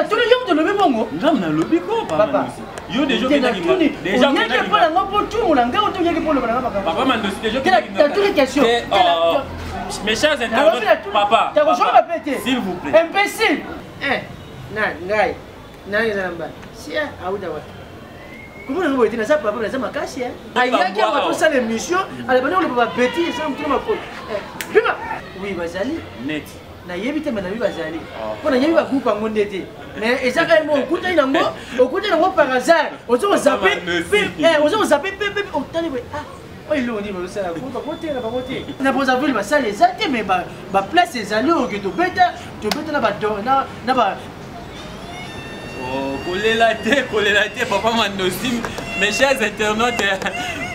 Tuni yo moto olobi bongo. Nga nalobi ko papa. Yo déjà okendaki déjà okendaki mpo na nga mpo tumula nga oto oyaki mpo oloba na nga makambo. Papa Mandosi déjà okendaki. Natuni question. Oh, mes chers internautes, papa. Takozonga mpe te. S'il vous plaît. Imbécile. Eh, na ngai. Nani eza na mbala. Sia auda wapi. Komona ngo boye te naza papa naza makasi eh. Ayaki awa tosala émission, alabani oloba ba bêtises esala motuna makolo. Eh, bima. Oui, bazali. Net. Nayebi te me nayebi bazali mpo nayebi bagroupe yango nde te mais eza kaka mo okutani nango okutani nango par hasard oza kozape oza kozape pepe otali boye ah oyo eloko nini bazosala bakotela bango te na brazzaville basala eza te mais baplace ezali oyo ke tobeta tobeta na ba Oh, kolela te kolela te papa mandosi mes chers internautes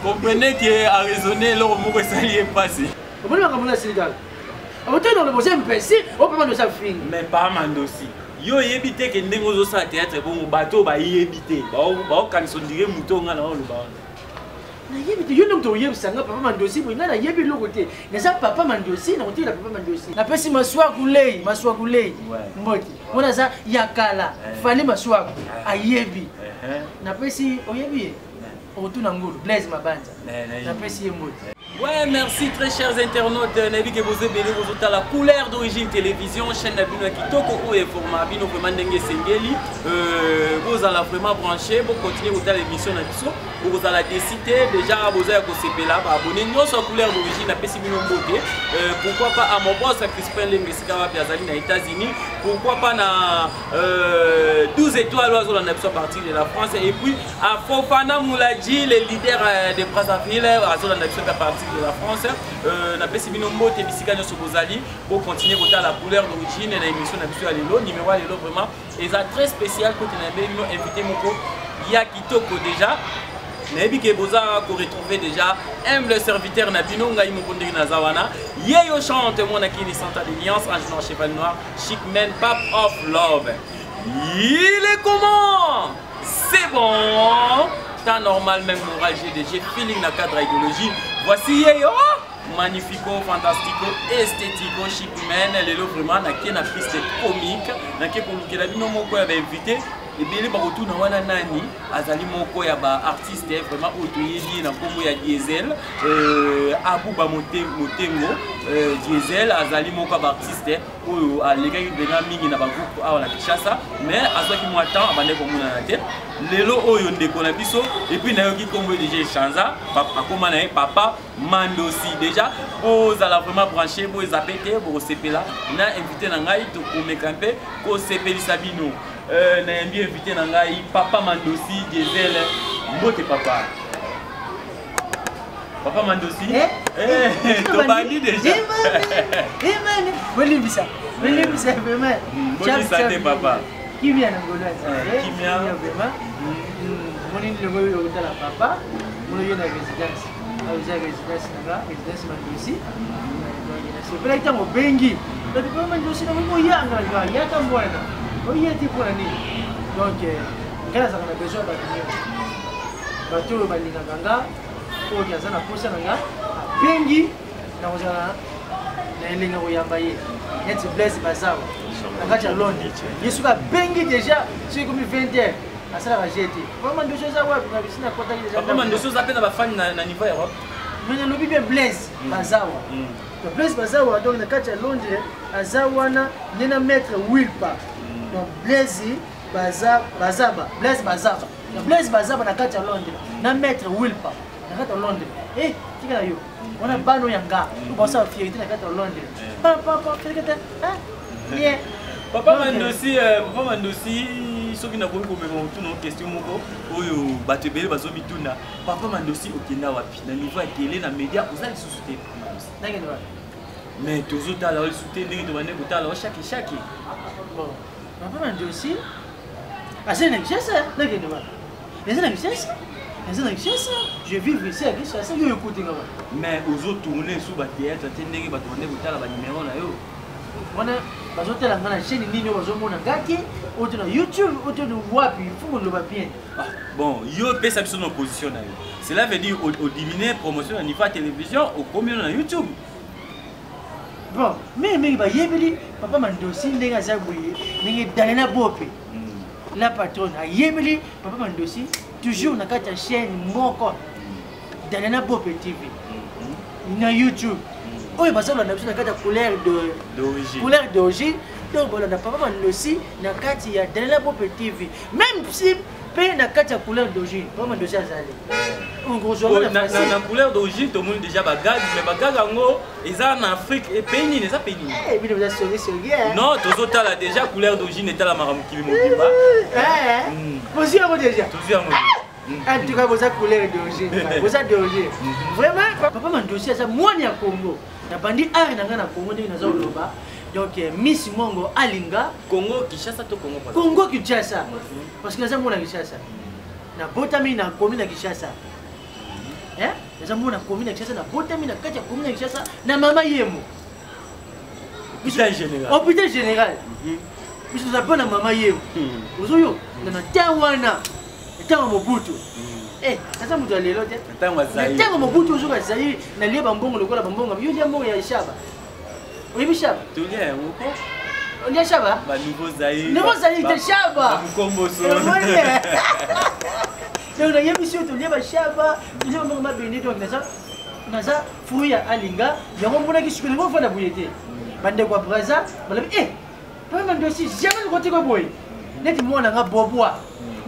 comprenez que a raisonner eloko moko esali ye mpasi omoni makambo na sili kaka otali na loboza mpesi opema ndosi afingi mais pa mandosi yo oyebi te ke ndenge ozosala théâtre bongo bato oyo bayebi te baokanisa ondire moto oyo ngai na oloba wana nayebi te yo nde moto oyebisa nga papa mandosi boye ngai nayebi eloko te naza papa mandosi nakotikela papa mandosi napesi maswaku lei maswaku lei mbote wana aza ya kala eh. fali maswaku ayebi eh, eh. napesi oyebi ye okotuna ngulu blaise mabanza napesi ye mbote. Ouais, merci très chers internautes. Nayebi ke bozo ebele bozotala couleur d'origine télévision chaîne na bino ya kitoko oyo eforma bino vraiment ndenge esengeli. Euh, bozala vraiment branché, bo continuer kotala émission na biso. Bokozala déçu te, déjà boza ya kosepela ba abonné nyonso ya couleur d'origine napesi bino mbote. Euh, pourquoi pas à mon boss Crispin Lembe esika wapi azali na États-Unis. Pourquoi pas na euh, 12 étoiles oyo azolanda biso à partir de la France et puis à Fofana Mouladji le leader euh, de Brazzaville azolanda biso à partir de la France euh, napesi bino mbote bisika nyonso bozali bocontinue kotala couleur d'origine na émission na biso ya lelo numéro ya lelo vraiment eza très spécial kote na yambeli bino invité moko ya kitoko déjà nayebi ke boza koretrouve déjà humble serviteur na bino ngai moko ndenge naza wana ye yo chante mwana kini santa alliance ange noir cheval noir Chic Man, Pape of Love. Il est comment? C'est bon. Temps normal, même moral, GDG, feeling na cadre idéologie. Voici Yeyo. Magnifico, fantastico, esthético, chic man. Lelo vraiment, na na piste comique, na ke kolukela bino moko ya ba invité. Ebele bakotuna wana nani azali moko ya ba artiste vraiment oyo toyebi ye na nkombo ya Diesel euh, Abuba Motengo euh, Diesel azali moko ya ba artiste oyo alekaki mpenza mingi na bagroupe awa na Kinshasa mais azwaki mwa temps abandaki komonana te lelo oyo ndeko na biso epuis nayoki nkombo ye deja echanza akoma na ye papa Mandosi déjà bozala vraiment branché boezape te bokosepela na invité na ngai tokomeka mpe kosepelisa bino euh, nayambi invité na ngai papa Mandosi Diesel mbote papa papa Mandosi eh, eh, eh tobandi déjà bolimbisa bolimbisa vraiment bolimbisa te papa kimia na ngolo ya kimia vraiment moni ndenge oyo okotala papa moni ye na résidence awa eza résidence na nga résidence Mandosi donc nasepelaki ntango obengi donc papa Mandosi nakoki koyanga yaka mwana oye te mpona nini donc ngai nazalaka na besoin ya bato nyonso bato oyo balingaka nga oyo aza na mposa na nga abengi nakozala na elenga koyamba ye neti Blaise Bazawa na kati ya Londres ye soki abengi déjà soki ekomi 20 heures asalaka je te papa Mandosi oza wapi na bisi nakotaki déjà papa Mandosi oza mpe na bafani na niveau ya Europe mais nalobi bien Blaise Bazawa donc Blaise Bazawa donc na kati ya Londres aza wana nde na maître Wilpa donc Blaise Bazaba Blaise Bazaba Blaise Bazaba na kati ya Londres na maître Wilpa na kati ya Londres eh tika na yo wana bano ya nga basala fierté na kati ya Londres papa fierté yeah papa Mandosi papa Mandosi soki nakoki komema motuna question moko oyo bato ebele bazomituna papa Mandosi okenda wapi na niveau ya tele na média oza lisusu te nakende wapi mais tozotala oyo lisusu te ndenge tobande kotala o shake shake bon papa Mandosi azali na Kinshasa nakende wapi naza na Kinshasa naza na Kinshasa je vive ici à Kinshasa yo ekuti nga wapi mais ozotourne su bathéâtre te ndenge bato bande kotala banimero na yo wana bazotala nga na chaîne nini oyo bazomona nga te oyo to na youtube oyo to wapi fo koloba bien ah, bon yo opesa biso na opposition na yo cela veut dire odiminue promotion na niveau ya télévision okomi yo na youtube. Bon, mingi mingi bayebeli papa Mandosi ndenge aza boye, ndenge Dalena Bope. La patronne ayebeli papa Mandosi toujours na kati ya chaîne moko Dalena Bope TV na YouTube. Oyo bazolanda biso na kati ya couleur de d'origine. Couleur d'origine. Donc bolanda papa Mandosi na kati ya Dalena Bope TV. Même si mpe na kati ya couleur d'origine papa Mandosi azali. Na couleur d'origine tomoni déjà bagag, mais bagag yango eza na Afrique pays nini, eza pays nini? Bino boza songi songi. Non, tozotala déjà couleur d'origine etalamaka mokili mobimba. Bozwi yango déjà? Tozwi yango. En tout cas, boza couleur d'origine, boza d'origine vraiment. Papa Mandosi aza mwana ya Congo, nabandi art na ngai na Congo ndenge naza koloba. Donc Miss Mongo alinga Congo Kinshasa to Congo? Congo Kinshasa, parce que naza mwana Kinshasa, nabotami na komi na Kinshasa. Naza mwana komi na Kinshasa, nabotami na kati ya komi na Kinshasa na mama Yemo. Hôpital général. Hôpital général. Biso toza mpo na mama Yemo. Ozoyo na ntango wana, ntango Mobutu, naza moto ya lelo te. Ntango Mobutu, ozoka Zaire, nalie bambongo lokola bambongo yo lia mbongo ya Shaba. Oyebi Shaba? Tolia yango ko. Olia Shaba? Banouveau Zaire. Nouveau Zaire te, Shaba. Bamukomboso. Donc nayebi si tolia bashaba, tolia bambongo mabende. Donc naza fruit ya alinga yango. Monaki sikoyo nango ofanda boye te. Bandeko ya Braza balobi e papa Mandosi jamais kotika boye. Neti mwana nga Bobwa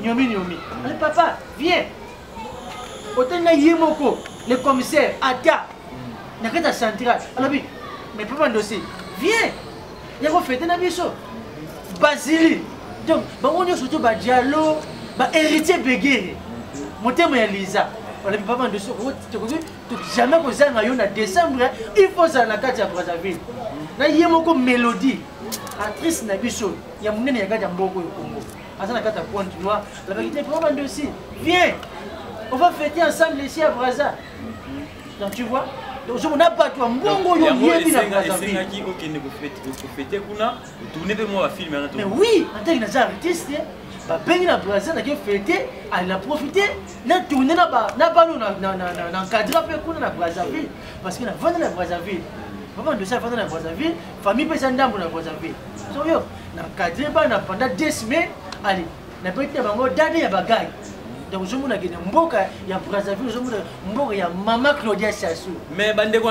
nyomi nyomi ale, papa viens, otali na ye moko le commissaire ata na kati ya centrale, alobi mais papa Mandosi, viens, yako fêter na biso Basili. Donc bango nyonso to badialo, bahéritier Begere, motema ya Liza, olobi papa Mandosi tokoki jamais kozanga yo na décembre, il faut ozala na kati ya Brazzaville. Na ye moko Mélodie, actrice na biso ya monene ya kati ya mboka oyo Congo, aza na kati ya Pointe Noire, alobaki te papa Mandosi, viens, on va fêter ensemble ici à Brazza. Donc tu vois, ozomona bato ya mbongo oyo oyebi na Brazzaville. Esengaki okende kofêter kuna, otourne mpe mwa bafilm wana? Mais oui, en tant que naza artiste, babengi na Brazza, nake fêter, na profite na tourne na bano na encadre mpe kuna na Brazzaville, parce que navanda na Brazzaville. Papa Ndosi avanda na Brazzaville, famille mpe eza ndambo na Brazzaville. So yo na encadre bana pendant 2 semaines, allez, nabeti na bango dade ya bagage. Donc ozomona kende mboka ya Brazzaville, ozomona mboka ya mama Claudia Sassou. Mais bandeko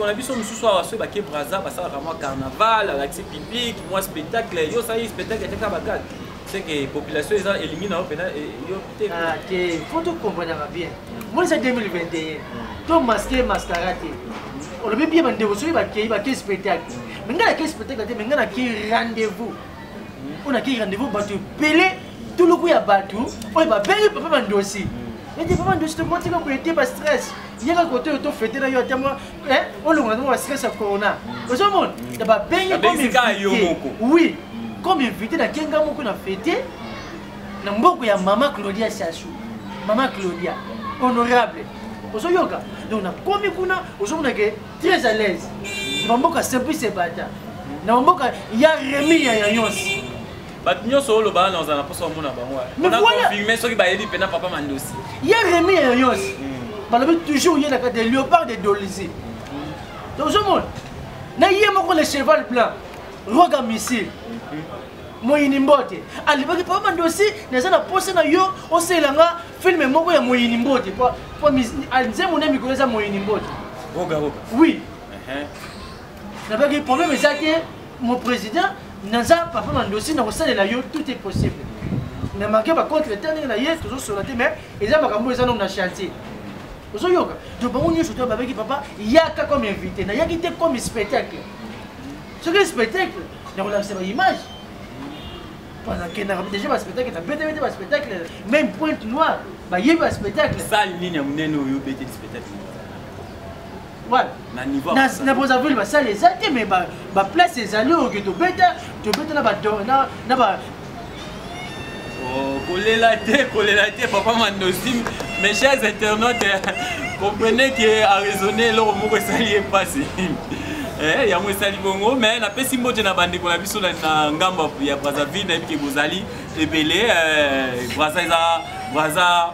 na biso mosusu awa, soki bake Braza, basalaka mwa carnaval, alakisi public mwa spectacle. Yo osali spectacle eteka bagage, c'est que population eza elingi na yo mpena yo te. Ah te, faut tocomprenaka bien. Moni eza 2021, to masque mascara te. Olobi bien, bandeko soki bakei, bakei spectacle, mais ngai nakei spectacle te, mais ngai nakei rendez-vous. Oyo nakei rendez-vous, bato ebele, tuluku ya bato oyo babengi papa Mandosi ete papa Mandosi, tokotika boye te, bastress, yaka kote oyo tofêter na yo, ata mwa olongola mwa bastress ya corona. Ozomona na babengi comme invité. Oui, comme invité nakenga moko na fête na mboka ya mama Claudia Sassou, mama Claudia honorable. Ozoyoka, donc nakomi kuna, ozomona ke très à l'aise na bamboka Simplice Ebata, na bamboka ya Remi ya Yanyonsi. Bato nyonso oyo oloba wana, ozala na mposa omona bango mpona confirme soki bayebi mpena papa Mandosi. Ya Remi ya Yanyonsi, balobi toujours ye na kati de Léopard de Dolisie. Donc ozomona na ye moko le cheval blanc, Roga Missile, moyini mbote, alobaki papa Mandosi, naza na posa na yo osalelanga film moko ya moyini mbote, po nzembo na mikolo eza moyini mbote. Roga Roga. Oui, nabaki problème eza te, mon président, naza papa Mandosi, na kosalela yo, tout est possible. Na marke bacontre te ndenge na ye tozosola te, mais eza makambo eza nano na chantier. Ozoyoka, donc bango nyonso to babeki papa yaka comme invité. Nayaki te comme spectacle. Soki spectacle, nakolakisa baimage, nakendaka déjà baspectacle, nabetebete baspectacle, même Pointe Noire bayebi baspectacle. Salle nini ya monene oyo obeteli spectacle? Voilà. Na niveau na Brazzaville basala eza te, mais baplace ezali oyo ke tobeta, tobeta na ba Oh, kolela te, kolela te, papa Mandosi. Mes chers internautes, comprenez que a raisonné eloko moko esali ye mpasi, yango esali bongo. Mais napesi mbote na bandeko na biso na ngambo ya Brazzaville. Nayebi ke bozali ebele. Braza eza Braza.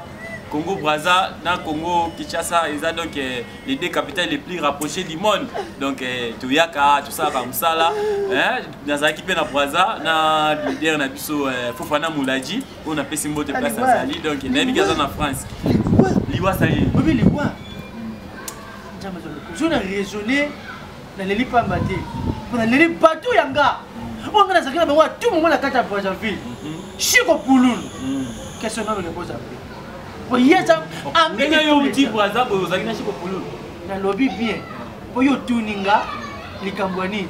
Congo Brazza na Congo Kinshasa eza donc eh, les deux capitales les plus rapprochées du monde. Donc eh, toyaka tosalaka mosala eh, nazalaki mpe na Brazza na leader na biso eh, Fofana Mulaji oyo napesi mbote place azali donc nayebi ke aza na France. Liwa sali. Obi liwa. Nzambe azwa lokumu. Soki na raisonner naleli pamba te mpo naleli bato ya nga oyo nga nazalaki na bango ya tout moment na kati ya Brazzaville. Shiko Pululu. Question nano repose après. Po ye aza ami ndenge yo outi Brazza boye ozalaki na Shiko Pululu. Nalobi bien mpo yo otuni nga likambo ya nini?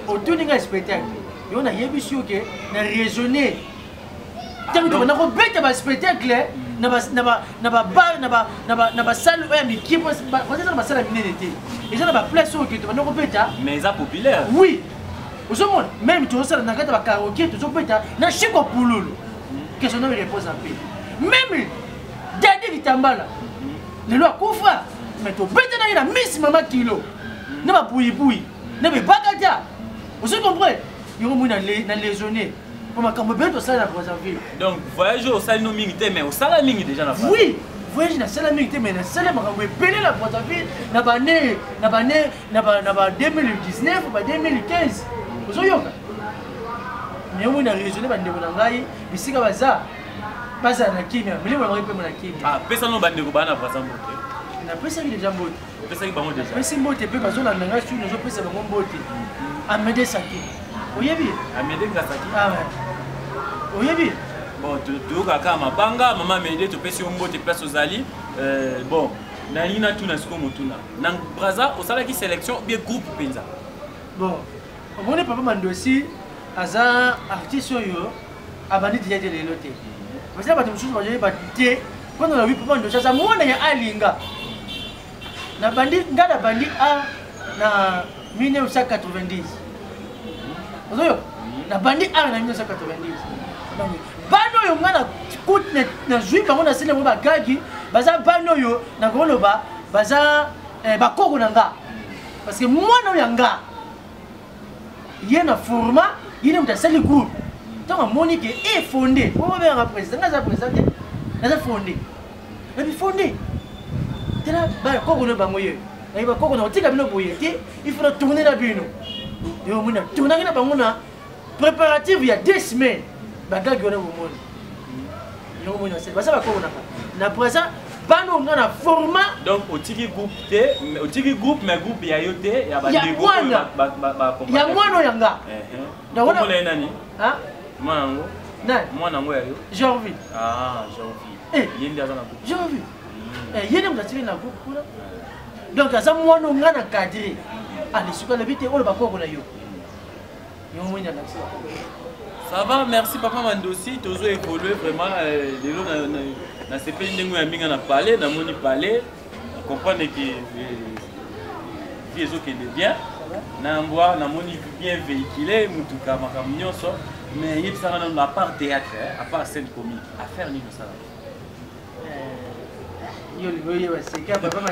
Otuni nga spectacle. Yo nayebisi yo ke na raisonner ntango tobanda kobeta baspectacle na babar na basale oyo ya mike eza na basale ya minene te eza na baplace oyo ke tobanda kobeta mais eza populaire oui ozomona meme tozosala na kati ya bakaraoke tozobeta na shiko pululu question nome repose mpe meme dadi litambala lelo akufa mais tobeta na ye na miss mama kilo na babuyibuyi na bebakata ozo comprendre yango moi na lésionner mpo makambo ebele tosala na Brazzaville. Donc voyage oyo osali no mingi te mais osala mingi déjà na Oui, voyage nasala mingi te mais nasala makambo ebele na Brazzaville na bane na bane na ba na ba 2019 ba 2015 ozoyoka mais omoi na raisonne bandeko na ngai bisika baza bazala na kimia milimo na bango epema na kimia. Ah, pesa no bandeko baa na Brazza mbote. Napesaki deja mbote. Opesaki bango deja. Napesi mbote mpe bazolanda ngai soki nazopesa bango mbote. Amede Saki. Oyebi? Amede Ngasaki. Ah ouais. Oyebi? Bon, toyokaka kaka mabanga, mama Amede topesi yo mbote place ozali. Euh, bon, nalingi natuna sikoyo motuna. Na Brazza osalaki sélection ou bien groupe mpenza? Bon, omoni papa Mandosi aza artiste oyo abandi deja te lelo te. Parce bato mosusu bazoyeba te mpo na lobi papa Mandosi aza mwana ya alinga. Nabandi nga nabandi a na 1990. Ozoyoka? Nabandi a na 1990. Donc bana oyo nga na nazwi bango na sili yango bagagi baza bana oyo nakoloba baza eh, bakoko na nga parce que mwana oyo ya nga ye na forma ye nde moto asali groupe ntango amoni ke e fonde po babengaka président nga aza président te naza fonde nabi fonde tala bakoko na bango ye naye bakoko na kotika bino boye te il faut na tourne na bino yo omoni na tournaki na bango na préparative ya deux semaines bagagi wana bomoni yango omoni nasali baza bakoko nanga na présent bana oyo nga na format donc otiki groupe te otiki groupe mais groupe ya yo te ya bandeko ya mwana oyo ya nga komona ye nani mwana yango nani mwana yango ya yo Jorvi ah Jorvi ye nde aza na groupe Jorvi ye nde moto atiki na groupe kuna donc aza mwana oyo nga na cadre alisuka alobi te oyo bakoko na yo. Ça va, merci papa Mandosi, tozo évoluer vraiment euh, lelo na na, na sepeli ndenge ya minga na parler, na moni parler, na comprendre que euh, vie ezokende bien. Na mbwa na moni bien véhiculé, mutuka makambo nyonso, mais yebisaka nanu à part théâtre, hein, à part scène comique, affaire nini osala?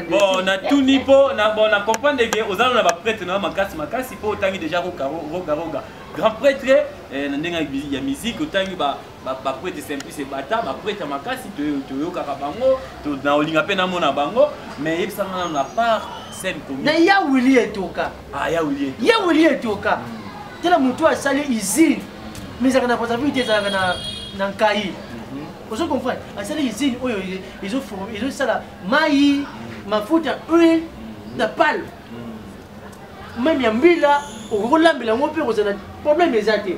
Bon, natuni mpo na bon na comprendre ke oza na baprêtre na yo makasi makasi mpo otangi déjà roga roga roga grand prêtre eh, na ndenge ya musique otangi baprêtre simplice ebata baprêtre ya makasi toyokaka bango na olinga mpe namona bango mais yebisanga nano na part scène comique na ya wili etoka ah ya wili ya wili etoka tala motu asali usine mais ezalaka na Brazzaville te ezalaka na Nkayi. Ozo comprendre? Asali usine oyo ezosala mai, mafuta, huile na palme. Meme ya mbila okoki kolambela yango mpe kozala problème eza te.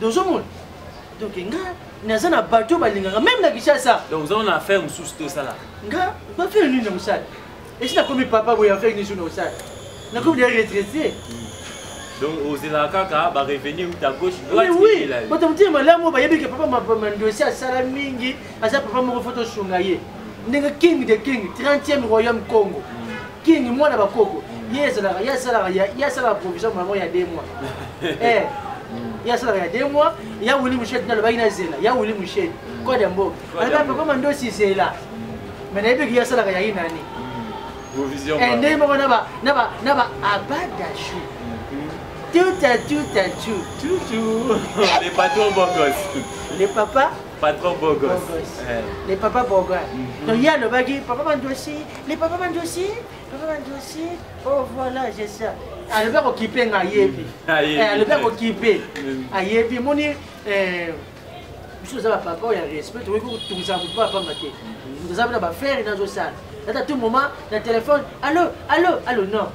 Donc ozomona? Donc nga naza na bato oyo balingaka meme na Kinshasa. Donc oza na affaire mosusu te osala? Nga affaire nini nakosala? Esi nakomi papa boye affaire nini soki nakosala? Nakomi deja retraité. Donc ozelaka kaka ba revenir uta gauche droite. Oui, oui. Bato motima malamu oyo bayebi ke papa Mandosi asala mingi, aza papa moko fo tosunga ye. Ndenge King de King, 30e royaume Congo. King mwana bakoko. Ye ezalaka, ye asalaka, ye asalaka provision mama ya 2 mois. Eh. Ye asalaka ya 2 mois, ya Willy Musheni nalobaki na zela, ya Willy Musheni. Kode ya mboka. Alobaki papa Mandosi zela. Mais nayebi ke ye asalaka ya ye nani. Provision. Eh, ndenge moko na ba na ba na ba abadashu. Tout à tout à tout. Tout tout. Les patrons beau gosse. Les papas. Patron Bogos. Eh. Les papa Bogos. Donc ye alobaki papa Mandosi, les papa Mandosi, papa Mandosi, oh voilà, j'ai ça. Alobi akokipe nga ayebi. Alobi akokipe. Ayebi moni eh, biso toza bapapa oyo ya respect, tokoki kotungisa motu mpo apamba te. Moto aza mpe na bafere nazosala. Ata tout moment na téléphone, allo, allo, allo, non.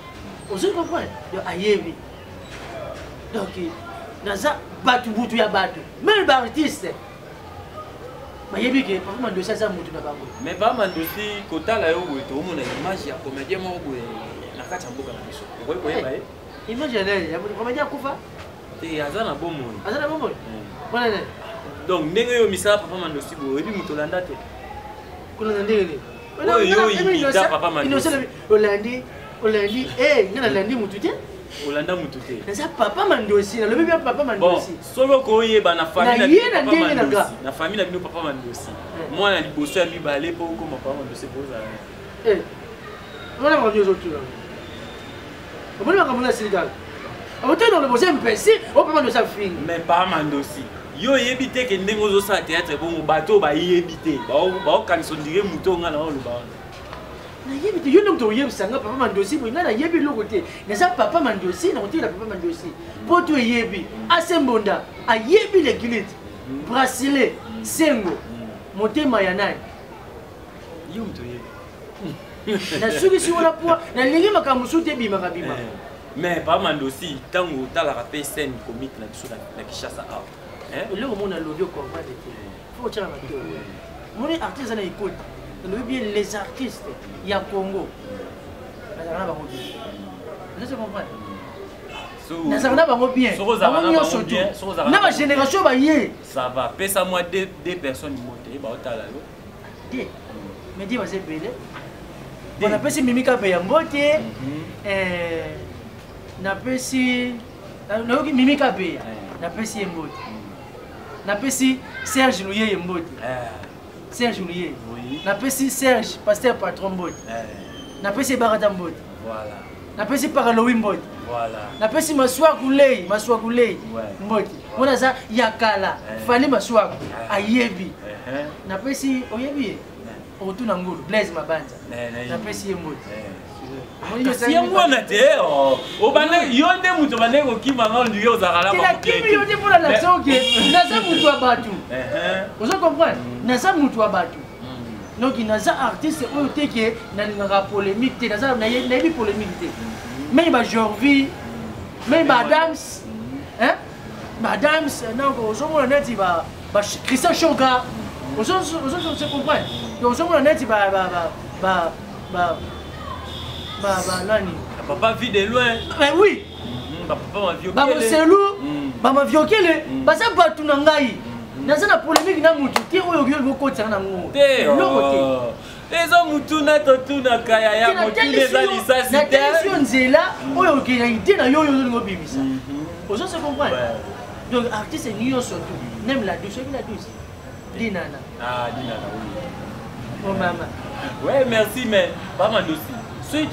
Ozo comprendre? Donc ayebi. Donc naza bato mutu ya bato, même ba artiste bayebi ke papa Mandosi aza mutu na bango. Mais papa Mandosi, kotala yo boye toomona image ya comédien moko boye na kati ya mboka na biso, okoki koyeba ye? Image ya nani? Ya comédien akufa? Te, aza na bomoi. Aza na bomoi wana nani? Donc ndenge yo misala papa Mandosi boye, oyebi moto olanda te? Kolanda ndenge nini? Oyo yo imita papa Mandosi. Olandi, olandi, eh, nga nalandi mutu te. Olanda mutu te. Naza papa Mandosi, nalobi bien papa Mandosi. Bon, soki okoyeba na famille na ye na ndenge na nga. Na famille na bino papa Mandosi. Mwana liboso ya mibale po okoma papa Mandosi po ozala. Eh. Mwana makambo nyonso otuna. Omoni makambo na sili kaka. Otuna oloba oza imbécile, o papa Mandosi afingi. Mais papa Mandosi, yo oyebi te ke ndenge ozosala théâtre bongo bato oyo bayebi te, baokanisa ondire moto oyo nga na oloba wana. Nayebi te, yo nde moto oyebisa nga papa Mandosi boye, ngai nayebi eloko te. Naza papa Mandosi, nakotikela papa Mandosi. Po to eyebi, Ase Mbonda ayebi l'église, bracelet, sengo, motema ya nani? Yo moto oyebi. Nasukisi wana po nalingi makambo mosusu te ebimaka bimaka. Mais papa Mandosi, ntango otalaka mpe scène comique na biso na Kinshasa awa. Eloko mona lobi ocomprendre te. Faut otyaka matoi. Moni artiste aza na ekoti. Nalobi bien les artistes ya Congo. Nazalaka na bango bien. Ozo comprendre? Nazalaka na bango bien. Bango nyonso tu. Na ba génération baye. Ça va. Pesa moi deux personnes mote ba otala yo. Deux. Mais deux baza ebele. Bon, napesi Mimi Kape ya mbote. Napesi nayoki Mimi Kape. Napesi ye mbote. Napesi Serge Luyeye mbote. Serge Luyeye. Napesi Serge pasteur patron mbote. Napesi Ebarata mbote. Voilà. Napesi Paralowi mbote. Voilà. Napesi Maswaku Lei, Maswaku Lei mbote. Wana aza ya kala, Fally Maswaku ayebi. Napesi oyebi ye? Otuna ngulu Blaise Mabanza. Napesi ye mbote. Kasi yango wana te, obanda yo nde moto obandaki kokima nga ondire ozalaka na nakimi yo te mpona lakisa oke naza moto ya bato. Ozo comprendre? Naza moto ya bato. Donc naza artiste oyo te ke nalingaka polémique te, naza nayebi polémique te. Même ba Jorvi, même ba Adams, hein? Ba Adams, donc ozomona neti ba Christian Shoga, ozo se comprendre? Donc ozomona neti ba ba ba ba ba ba ba nani? Papa vit de loin. Mais oui. Ba papa ma Ba Moselu, ba Maviokele, baza bato na ngai. Naza na polémique na mutu te oyo okoki kokotisa na ngo. Te, Eloko te. Eza mutu na totunaka ya ya motuna eza lisasi te. Natalisi yo nzela oyo okende na idée na yo oyo ozolinga obimisa. Ozo se comprendre? Donc artiste nyonso tout, même la douce, oyebi la douce? Dinana. Ah, Dinana, oui. Oh mama. Ouais, merci, mais pas Mandosi. Soki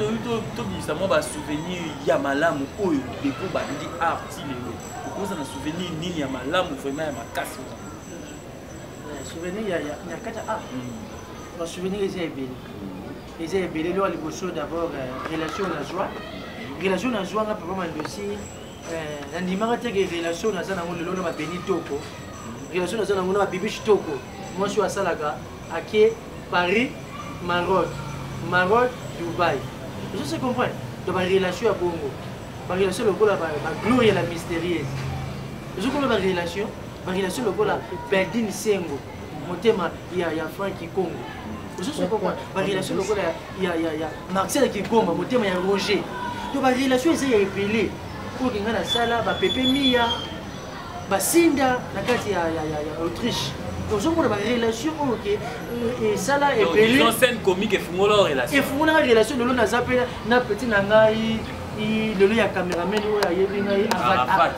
tobimisa mwa basouvenir ya malamu oyo depuis bandi art ti lelo, okoza na souvenir nini ya malamu vraiment ya makasi wana? Souvenir ya kati ya art? Basouvenir eza ebele. Eza ebele. Eloko ya liboso d'abord, relation nazwa. Relation nazwa nga papa Mandosi, nandimaka te ke relation naza nango lelo na babeni toko. Relation naza nango na babibiche toko. Mwasi oyo asalaka ake Paris, Maroc, Maroc, Dubaï. Ozo se comprendre? Donc ba relation ya bongo. Ba relation lokola ba gloire la mystérieuse. Ozo comprendre ba relation? Ba relation lokola Berdine Sengo, motema ya Frank Kikongo. Ozo se comprendre? Ba relation lokola ya Marcel Kigoma, motema ya Roger. Donc ba relation eza ya ebele. Oyo kinga na sala ba Pepe Mia, ba Sinda na kati ya Autriche. Ozomona ba relation oyo ke esala ebele. Disons scène comique efungola relation. Efungola relation lelo naza pe na petit na ngai lelo ya cameraman oyo ayebi ngai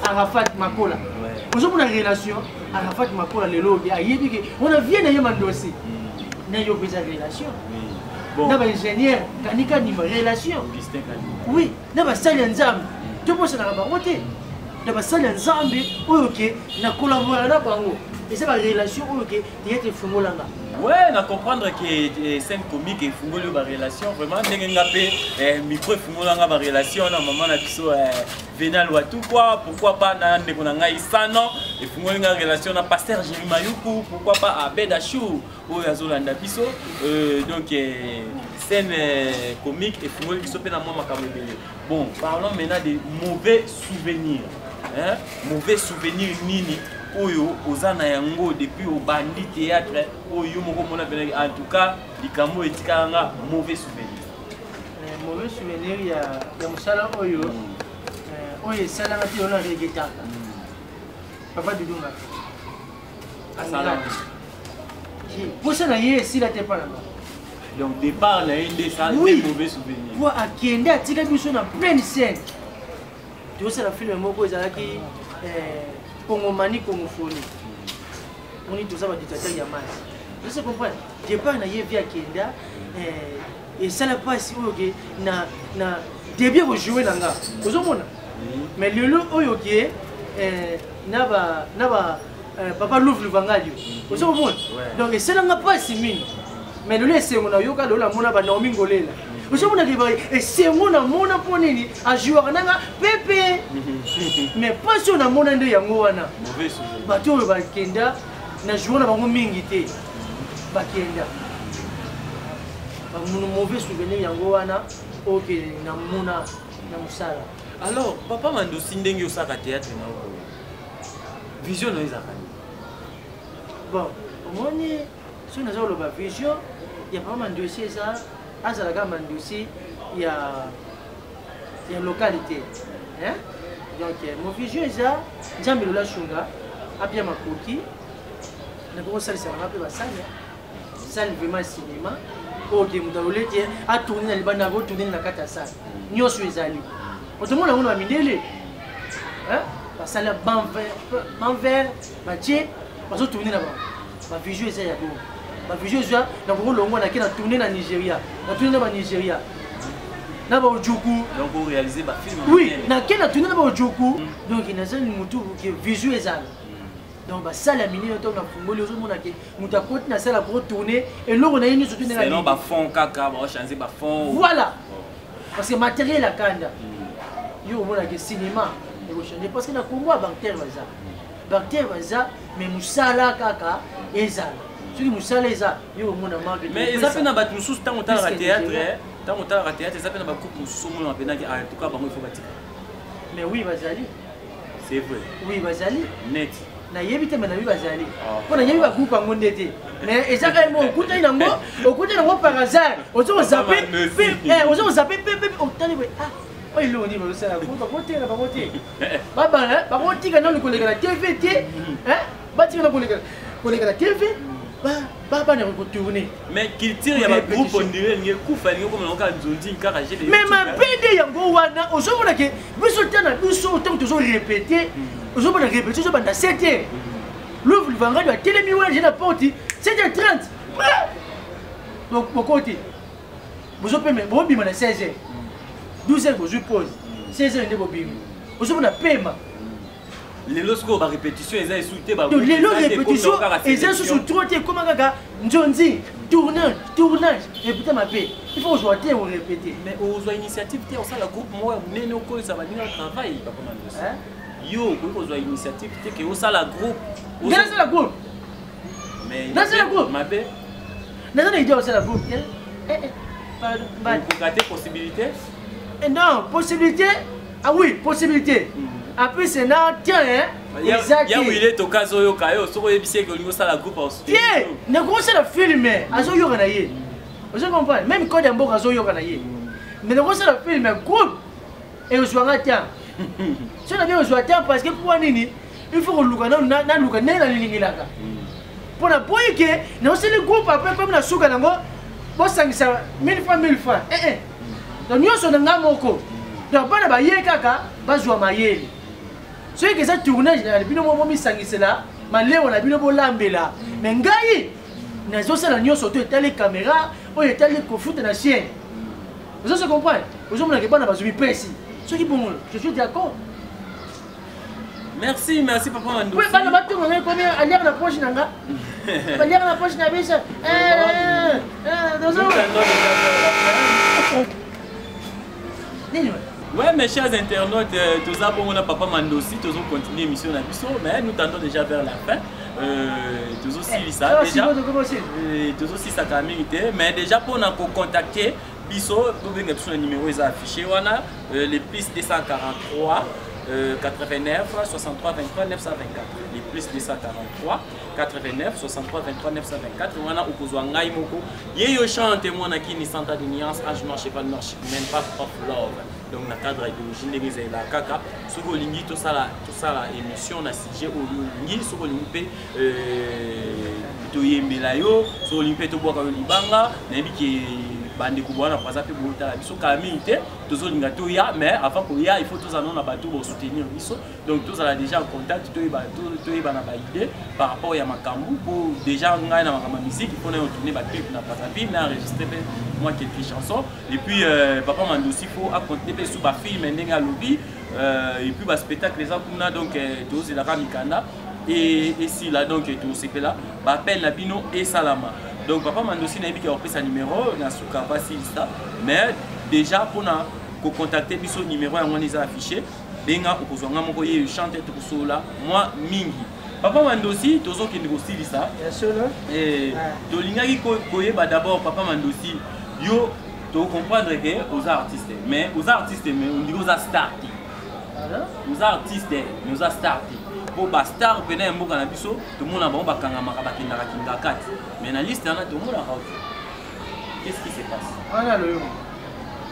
Arafat Makola. Ozomona relation Arafat Makola lelo oyo ayebi ke on a vient na ye Mandosi. Na yo pesa relation. Na ba ingénieur Kanika Nima relation. Oui, na basali ya Nzambe. Tobosanaka bango te. Na basali ya Nzambe oyo ke na collaborer na bango. Eza barelation oyo ke théâtre efungolanga. Ouais, na comprendre que scène comique efungoli oyo barelation vraiment, ndenge nga mpe micro efungolanga barelation na mama na biso Venal Watukwa, pourquoi pas na ndeko na ngai Sano, efungoli nga relation na pasteur Jérémy Mayuku, pourquoi pas Abed Achou oyo azolanda biso. Donc scène comique efungoli biso mpe na mwa makambo ebele. Bon, parlons maintenant des mauvais souvenirs, hein? Mauvais souvenir nini oyo oza na yango depuis obandi théâtre, oyo yo moko omona pene, en tout cas likambo etikala nga mauvais souvenir? Mauvais souvenir ya mosala oyo, oyo esalanga te, oyo naregetaka, papa Dudunga. Asala. Posa na ye esila te mpa na nga. Donc départ na ye nde ça? Oui. Mauvais souvenir. Po akende, atika biso na pleine scène, tozosala film moko ezalaki Kongomani Kongofoni. Moni toza badictateur ya masi, ozo comprendre? Départ na ye, vi akenda, esala mpasi oyo ke na début kojoue na nga, ozomona. Mais lelo oyo ke na ba papa Louvre Luvangalio, ozo komona. Donc esalanga mpasi mingi, mais lelo esengo nayoka, lelo namona banaomi Ngolela, ozomona ke esengo namona mpo nini ajouaka nanga pepe. Mais mpasi oyo namona nde yango wana. Mauvais souvenir. Bato oyo bakenda, na jour na bango mingi te, bakenda, mauvais souvenir yango wana oyo ke namona na mosala. Alors papa Mandosi, ndenge osalaka théâtre na yo boye, vision na yo ezalaka nini? Bon, omoni, soki naza koloba vision ya papa Mandosi, eza azalaka Mandosi ya localité, hein? Donc mon vision eza Nzambe lola sunga, apia makoki, nakoki kosalisa nanga mpe basali salle vraiment cinéma oyo ke moto alole te atourne na libanda, akotourne na kati ya salle, nyonso ezali. Otomona yango na bamindele basali ya banc vert, batie, bazotourne na bango. Bavision eza ya bongo, bavision eza nakoki kolongwa, nake na tourne na Nigeria, na tourne na banigeria na baojuku. Donc oréaliser bafilm? Oui, nake na tourne na baojuku. Donc nazali motu ke vision ezala. Donc basala ya minene, ntango nafungoli, ozomona ke moto akoti na sala akotourne eloko na ye nyonso to. Selon bafond kaka, baochange bafond. Voilà, parce que matériel akanda yo, omonake cinéma ekochange, parce que na Congo ya baacteur baza, baacteur baza, mais mosala kaka ezala. Soki mosala eza, yo omona marque. Mais eza mpe na bato mosusu, ntango otalaka théâtre, ntango otalaka théâtre, eza mpe na bagroupe mosusu omonaka mpenaki, en tout cas bango il faut batika. Mais oui, bazali. C'est vrai? Oui, bazali. Net? Nayebi te, me nayebi bazali, mpo nayebi bagroupe yango nde te, mais eza kaka mo okutani nango, okutani nango par hasard, ozo kozape, ozo kozape pepe, otali boye, ah, oyo eloko nini bazosala? Groupe bakoteka bango te, babana bakotika nanu koleka na TV te, batika na koleka na TV, babana kotourne. Mais culture ya bagroupe, on dirait elingi ekufa, elingi okoma kaka nzonzi kaka. Mais mabe nde yango wana. Ozomona ke biso te na biso, ntango tozorépéte, ozomona répétition ozobanda 7 heures, Louvre Livangadi atelemi wana je na porte 7 heures 30, bokoti, bozopema, bobima na 16 heures, 12 heures bozwi pause, 16 heures nde bobimi, ozomona pema. Lelo sikoyo barépétition eza esu te? Lelo répétition eza susu trop te, ekoma kaka nzonzi, tournage, tournage, répété mabe, il faut ozwa te orépété. Mais ozwa initiative te osala groupe moko ya monene, okolisa baninga travail, papa Mandosi? Yo okoki kozwa initiative te ke osala groupe? Ngai nasala groupe? Nasala groupe? Mabe. Naza na idée osala groupe te. Okoka te, possibilité? Non, possibilité, ah oui, possibilité. En plus na tien eza te. Ya wile toka azoyoka yo, soki oyebisi eke olingi osala groupe. Te, nakosala film, azoyoka na ye, ozo comprendre? Même code ya mboka azoyoka na ye. Mais nakosala film groupe, ekozwanga temps, so na bien ozwa temps, parce que mpo nini? Il faut koluka nanu, naluka ndenge nalingelaka mpo na boyi ke naosali groupe, après komi na suka nango bosangisa 1000 francs, 1000 francs, eh eh. Donc nyonso na nga moko. Donc bana baye kaka bazwa mayele. Soki eza tournage na bino, mo bomisangisela malewa na bino, bolambela, mais ngai nazosala nyonso to etali caméra, oyo etali kofuta na chaîne, ozo se comprendre? Ozomonake bana bazwi mipesi, soki bongo je suis d'accord. Merci, merci papa Mandosi. Oui, bana batonga ngai komi aliaka na poche na nga. Baliaka na poche na biso. Eh, eh, dozo. Nini? Ouais, mes chers internautes, euh, tous bon, on a papa Mandosi, tous on continue l'émission na biso, mais nous tendons déjà vers la fin. Euh, tous aussi ça déjà. Euh, tous aussi ça mais déjà pour nous contacter biso tobenga biso na numéro eza affiché wana euh, le plus 243 89 63 23 924 le plus 243 89 63 23 924 wana okozwa ngai moko ye yo chante mwana kini santa de nuance age noir cheval noir chikumene pape of love. Donc na cadre ya idéologie ndenge ezalelaka kaka soki olingi tosala tosala émission na sujet oyo olingi, soki olingi mpe toyembela yo, soki olingi mpe tobwaka yo libanga, nayebi ke bandeko bwana baza mpe botala biso kala mingi te, tozolinga toya, mais avant koya il faut tozala nano na bato bosoutenir biso. Donc tozala déjà en contact, toyeba toyeba na baidée par rapport ya makambo po déjà ngai na makambo ya musique, il faut nayo tourner baclip na Brazzaville, na enregistré mpe moi quelques chansons, et puis papa Mandosi faut acontinue mpe su bafilme ndenge alobi, et puis baspectacle eza kuna. Donc tozelaka mikanda esila, donc tosepela baappel na bino esalama. Donc papa Mandosi, nayebi ke kopesa numéro na suka basilisa, mais déjà mpona kocontacte biso, numéro yango wana eza affiché, benga, okozwa nga moko ye chante, tokosola mwa mingi. Papa Mandosi, tozokende kosilisa. Tolingaki koyeba d'abord, papa Mandosi, yo tocomprendre ke oza artiste, mais oza artiste mais ondiki oza star te. Oza artiste mais oza star te, mpo bastar mpena ya mboka na biso tomona bango bakangamaka, bakendaka kingaka te, mais na liste wana tomonaka te. Qu'est-ce qui se passe? Wana loyo.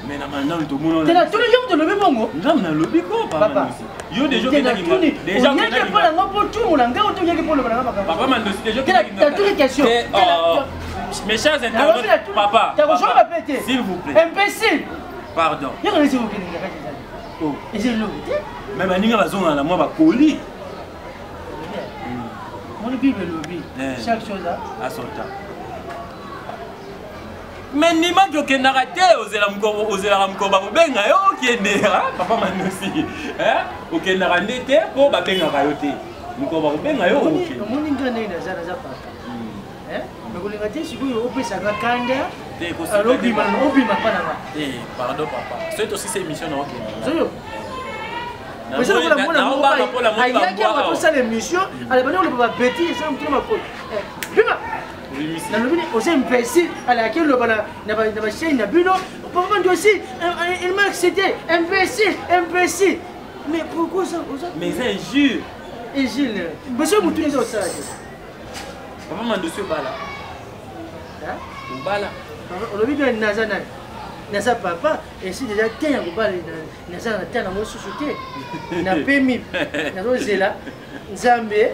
Mais na nanu tomona. Tena tuni yo moto olobi bongo. Ngambo nalobi ko, papa yo déjà okendaki déjà oyaki mpo na nga mpo tumula ngai oto oyaki mpo oloba na nga makambo. Papa Mandosi, déjà natuni question. Mes chers internautes, papa, takozonga mpe te. S'il vous plaît. Imbécile. Pardon. Yoko nesi okendaka kati ezali eza eloko te. Mais baninga bazongana na mwa bakoli. Moni Bible elobi chaque chose a son temps. Mais ndimaki okendaka te, ozela mokolo, ozelaka mokolo bakobenga yo okende. Papa Mandosi, okendaka nde te mpo babengaka yo te, mokolo bakobenga yo okende. Omoni nga ndenge naza, naza papa nakolinga te sikoyo opesaka kanda obima obima mpa na nga. Pardon papa, soki tosisa émission na okende. Oyo eza lokola mwana moko ayaki awa tosala émission, alabandi koloba babeti eza motuna makolo bima. Nalobi oza imbécile, alaki eloba na bachaine na bino, papa Ndosi il m'a accepté, imbécile, imbécile. Mais pourquoi ça? Mais eza injure. Injure parce que motu eza osala te. Papa Mandosi, obala? Obala? Olobi bien, naza nani? Naza papa esi déjà te ya kobala, naza na te nango susu te, napemi, nazozela Nzambe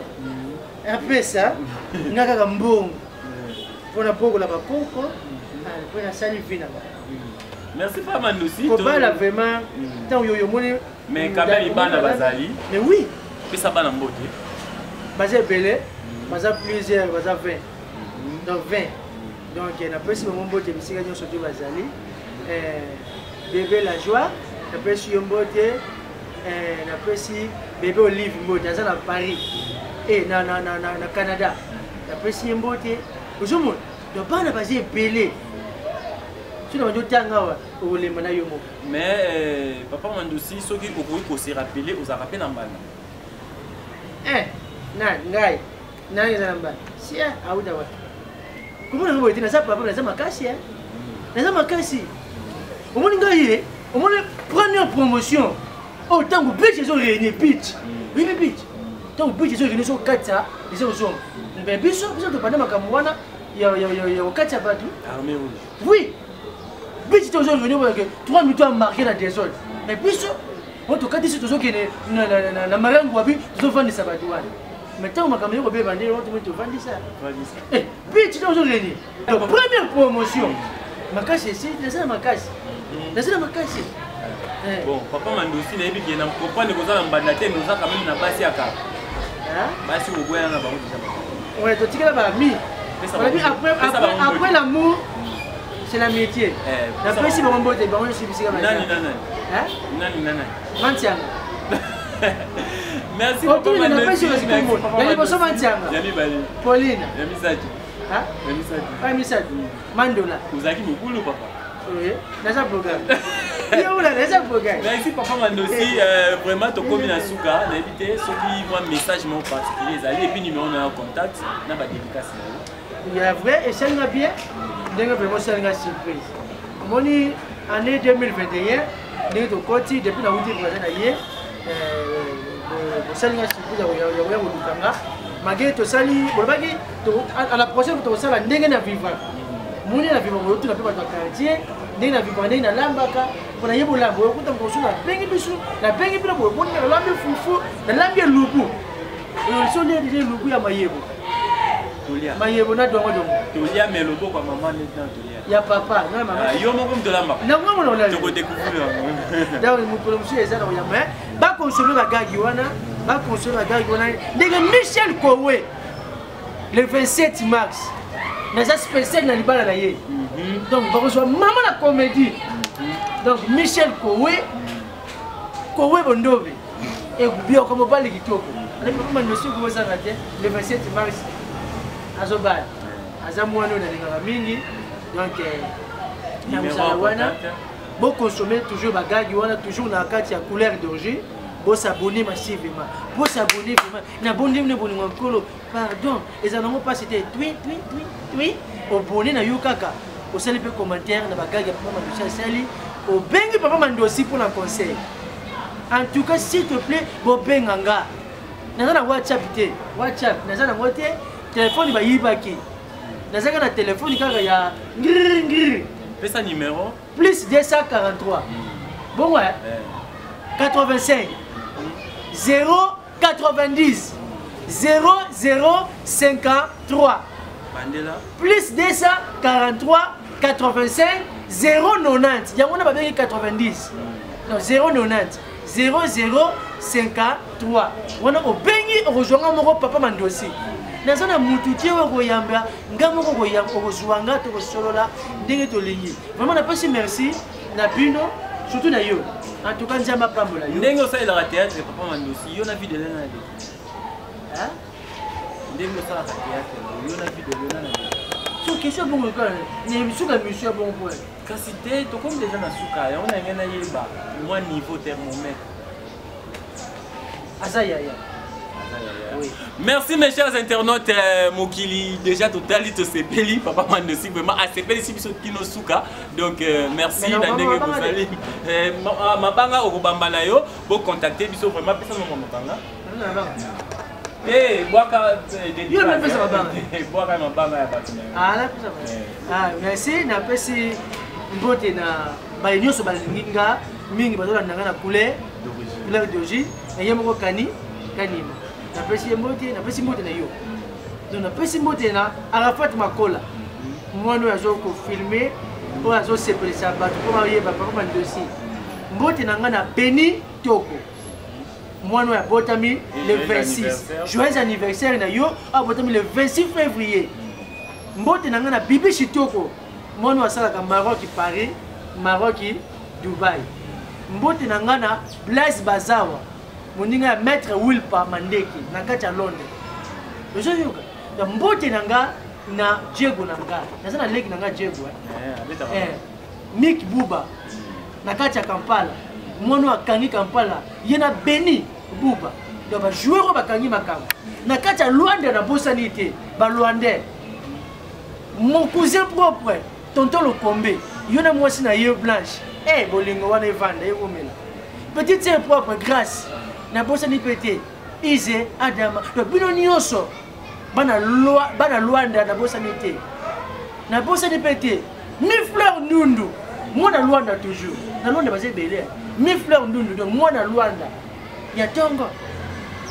apesa nga kaka mbongo mpona bokola bakoko mpo nasali vi na nga. Merci papa Mandosi. Kobala vraiment ntango yoyo omoni. Mais quand même bana bazali. Mais oui. Pesa bana mbote. Baza ebele, baza plusieurs, baza 20, donc 20. Donc napesi bango mbote bisika nyonso te bazali. Bébé la joie, napesi yo mbote. Napesi bébé Olive mbote, aza na Paris e na, na, na, na, na Canada, napesi ye mbote. Ozomona, donc bana baza ebele, soki na bandi otanga awa okolemba na yo moko. Mais papa Mandosi, soki okoki kose rappeler, ozalaka mpe na mbanda? Na ngai nani eza na mbanda? Si auta wapi? Komona ngo boye te, naza papa, naza makasi, naza makasi. Omoni ngai ye, omoni première promotion oyo ntango beach ezo réunir, beach oyebi beach, ntango beach ezo réunir, ozokatisa eza ozonga, mais biso biso tobanda makambo wana ya kokatisa bato. Armée rouge. Oui, beach te ozo réunir boyake 3 minutes amarqué na désordre, mais biso oyo tokatisi tozokende na marangu wapi, tozovandisa bato wana. Mais ntango makambo ekobeba nde otomoni tovandisa beach te ozo réunir. Donc première promotion makasi esi, naza na makasi, naza na makasi. Bon, papa Mandosi, nayebi ke na comprendre koza na mbanda te, mais oza quand même na basi ya kaka, basi oboyana na bango déjà. Ouais, totikala bami. Après, après l'amour c'est l'amitié. Napesi bango mbote, bango nyonso bisika. Nani na nani? Nani na nani? Mantianga. Merci. Otuni napesi yo sikombo ya liboso Mantianga. Ya mibale. Pauline. Ya misato. Ya misato. Ya misato. Mandola. Ozalaki mobulu papa. Oui, naza programme. Yo ula naza programme. Merci papa Mandosi, vraiment tokomi na suka, nayebi te soki mwa message moko particulier ezali et puis numéro na yo contact na ba dédicace na yo. Ya vrai esalinga bien ndenge vraiment osalinga surprise. Omoni année 2021 ndenge tokoti depuis nauti voisin na ye bosalinga surprise ya koya koluka nga malgré tosali bolobaki à la prochaine tokosala ndenge na vivant moni na vivant boyotuna mpe bato ya quartier ndenge na vivant ndenge nalambaka mpona ye bolamba oyokuta mokosu nabengi biso nabengi bino boye boni nalambi fufu nalambi elubu so nde deja elubu ya mayebo mayebo na dongo dongo tolia me loboko ya mama neti na tolia ya papa na mama yo moko moto olambaka nango mona olali tokodécouvrir yango donc mokolo mosusu eza na koyamba bakonsome bagagi wana bakonsome bagagi wana ndenge Michel Kowe le 27 mars naza spécial na libala na ye. Donc bakozwa mama na comédie. Donc Michel Kowe Kowe Bondobe ekubioka mobali kitoko alebi papa Mandosi okozanga te le 27 mars azobala aza mwana oyo nalingaka mingi. Donc na mosala wana boconsommer toujours bagagi wana toujours na kati ya Couleur d'Origine. Bosabonner massivement, bosabonner vraiment na bondemi na bolingo ya Nkolo. Pardon, eza nango mpasi te. Twi twi twi twi obone na yo kaka osali mpe commentaire na bagagi ya papa Mandosi asali. Obengi papa Mandosi mpona conseil. En tout cas, s'il te plaît, bobenga nga, naza na WhatsApp te. WhatsApp naza nango te, telefone bayibaki. Nazaka na telefone kaka ya ngiri ngiri. Pesa numéro. Plus 243 bongo 85 0 90 00 53. Bandela. Plus 243 85 090 yango wana babengi 90 non 090 00 53 wana obengi okozwa nga moko papa Mandosi. Naza na mutu te oyo koyamba nga moko, okozwa nga tokosolola ndenge tolingi. Vraiment napesi merci na bino, surtout na yo. En tout cas, Nzambe apambola yo. Ndenge osalelaka théâtre papa Mandosi, yo na vie de lena na leki ndenge osalaka théâtre, yo na vie de lena na leki. So question bongo kaka na suka mission ya bongo po Kasi te, tokomi déjà na suka yango na ngai nayeba mwa niveau thermomètre. Aza yaya. Oui. Merci mes chers internautes, mokili déjà totali tosepeli papa Mandosi vraiment asepeli si biso kino suka. Donc merci na ndenge bozali mabanga okobamba na yo bo contacter biso vraiment pesa mama mabanga. Eh, bwaka. Yo napesa mabanga. Bwaka mabanga ya bato na yo. Ah, napesa mabanga. Ah, merci, napesi mbote na baye nyonso balingi nga mingi bazolanda nga na Couleur d'Origine na ye moko kani kanima napesi ye mbote, napesi mbote na yo. Donc napesi mbote na Arafat Makola, mwana oyo azokofilme oyo azosepelisa bato mpo bayeba papa Mandosi. Mbote na nga na Beni Toko, mwana oyo abotami le 26. Joyeux anniversaire na yo abotami le 26 février. Mbote na nga na Bibi Shitoko, mwana oyo asalaka Maroc Paris, Maroc Dubai. Mbote na nga na Blaise Bazawa, moninga ya maître Wilpa Mandeki na kati ya Londres. Ozoyoka mbote na nga na Diego na nga, naza na leki na nga Diego, Mik Buba na kati ya Kampala, mwana oyo akangi Kampala ye na Beni Buba. Donc bajoueur oyo bakangi makambo na kati ya Lwanda nabosani te Balwandais. Mon cousin propre tonton Lokombe, yo na mwasi na ye Blanche, eh bolingo wana evanda ekomela. Petite sœur propre Grâce nabosani mpe te Ize Adama. Donc bino nyonso bana Lwanda nabosani te, nabosani mpe te Mi Fleur Ndundu, mwana Lwanda toujours na Lwanda baza ebele. Mi Fleur Ndundu, donc mwana Lwanda ya ntongo.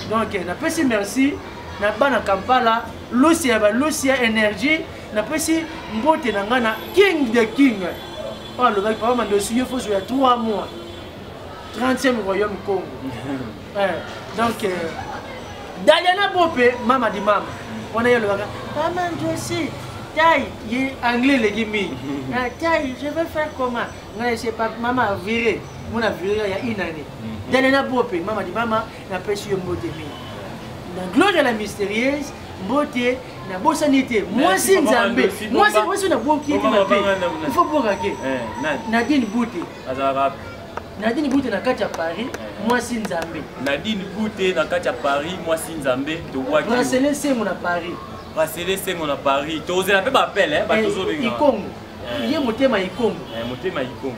Donc napesi merci na bana Kampala, Lucia ya Balucia Énergie. Napesi mbote na ngai na King the King oyo alobaki papa Mandosi yo foso ya 3 mois 30e royaume Congo. Donc Daliana Bope, mama di mama wana ye alobaka papa Mandosi taille ye anglais eleki mingi. Taille, je vais faire comment? Ngai ese mama viré. Mona viré ya une année. Dane na bope mama di mama na pesi yo mbote mingi. Na gloria la mystérieuse mbote na bosani te mwasi nzambe mwasi mwasi na boki te mabe il faut boka ke Nadine Bute Nadine Bute na kati ya Paris mwasi nzambe Nadine Bute na kati ya Paris mwasi nzambe tobwaki Bracelet Sengo na Paris Bracelet Sengo na Paris tozela mpe baappel eh, bato ozobenga Ikongo ye motema ikongo motema ikongo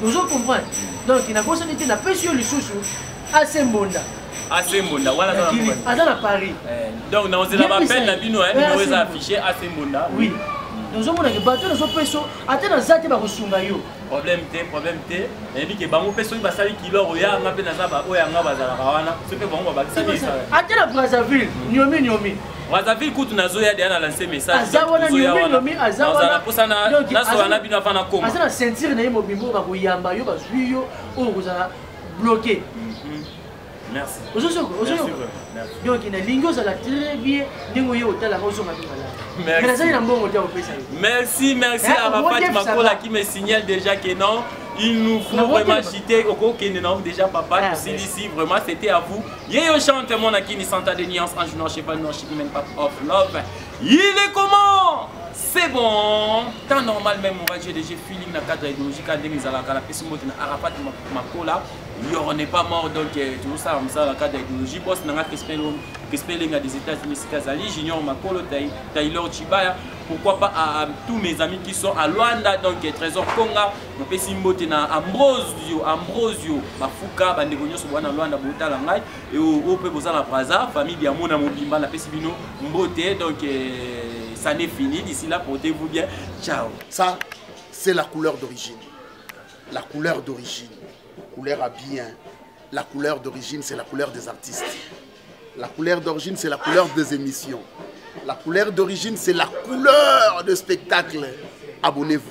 ozo comprendre donc nabosani te napesi yo lisusu ase mbonda ase mbonda wana aza na paris donc naozela baappel na bino numéro eza affiché ase mbonda oui nazomonake bato nazopesa ata naza te bakosunga yo problème te problème te nayebi ke bango mpe soki basali kilo oya nga mpe naza oyo yanga bazalaka wana soki mpe bango babakisaki ata na brazzaville niomi niomi brazzaville kutu nazoya deya na lance message aza wana niomi niomi aza wana mposa nasola na bino avant nakoma aza na ceinture na ye mobimba oyo bakoyamba yo bazwi yo oyo kozala bloqué. Merci. Ozoyoka, ozoyoka. Donc nalingi ozala très bien ndenge oye otalaka ozonga mpe malamu. Merci. Mais nazali na mbongo te akopesa yo. Merci, merci à Arafat Makola qui me signale déjà que non, il nous faut vraiment chiter. Okokende na déjà papa, Ah, tout ici, vraiment c'était à vous. Yeyo chante mon akini santa de nuance en jouant cheval noir chicken pap of love. Il est comment? C'est bon. Temps normal même on va GDG feeling na cadre idéologique ndenge ezalaka na pesi mbote na Arafat Makola. Yoro n'est pas mort donc toujours ça comme ça la cadre idéologie boss nanga Crispin Crispin Lenga des États-Unis Sikazali Junior Makolo Taylor Chibaya pourquoi pas à tous mes amis qui sont à Luanda donc Trésor Konga napesi mbote na Ambrosio Ambrosio Bafuka bandeko nyonso bwana Luanda botala ngai et oyo mpe boza na Brazza famille Diamona mobimba napesi bino mbote donc ça n'est fini d'ici là portez-vous bien ciao. Ça c'est la couleur d'origine, la couleur d'origine, couleur à bien. La couleur d'origine, c'est la couleur des artistes. La couleur d'origine, c'est la couleur des émissions. La couleur d'origine, c'est la couleur de spectacle. Abonnez-vous.